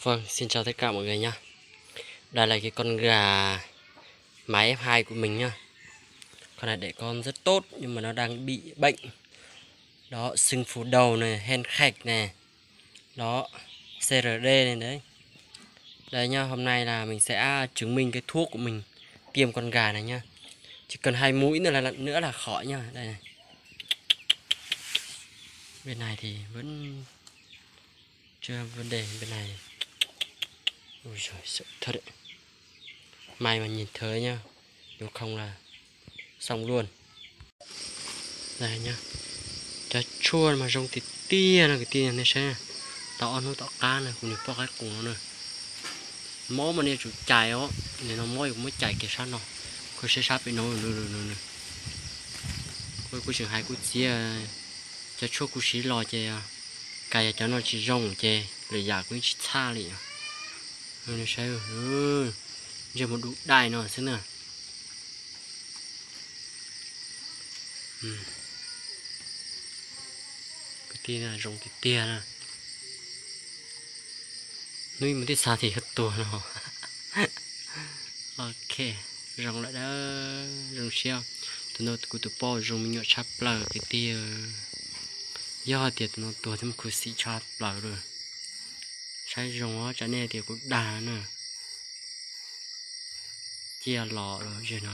Vâng, xin chào tất cả mọi người nha. Đây là cái con gà mái ép hai của mình nhá. Con này đẻ con rất tốt nhưng mà nó đang bị bệnh. Đó, sưng phù đầu này, hen khạch này. Đó, C R D này đấy. Đây nhá, hôm nay là mình sẽ chứng minh cái thuốc của mình tiêm con gà này nhá. Chỉ cần hai mũi nữa là nữa là khỏi nhá. Đây này. Bên này thì vẫn chưa vấn đề bên này. Ui giời, sợ thật đấy. May mà nhìn thấy nhá. Nếu không là xong luôn. Đây nhá. Cov tshuaj mas zoo tiag tiag no kwv tij, nej saib na. Tau ob hnub tom qab no kuv niag poj qaib qus no na. Mob mas nej tsum cais os, nim no mob kuv muab cais kiag sab no. Kuv saib sab pem no, kuv tseem hais kuv txiv, cov tshuaj kuv siv los ces kais yog cov no tsis zoo ces lwm yam kuv yeej tsis txhaj li. Saib, ntsej muag dub dai no xwb na. Kwv tij, zoo tiag tiag na. Hnub ib mus tib xav tias yuav tuag no. Ok, zoo lawm dawb, zoo siab. Tus no kuv tus poj zoo me nyuam tshaj plaws kwv tij. Yog hais tias tus no tuag thiab mas khuv xim tshaj plaws lawm. Saib zoo os, tsam nej tias kuv dag na. Cia los los ze no.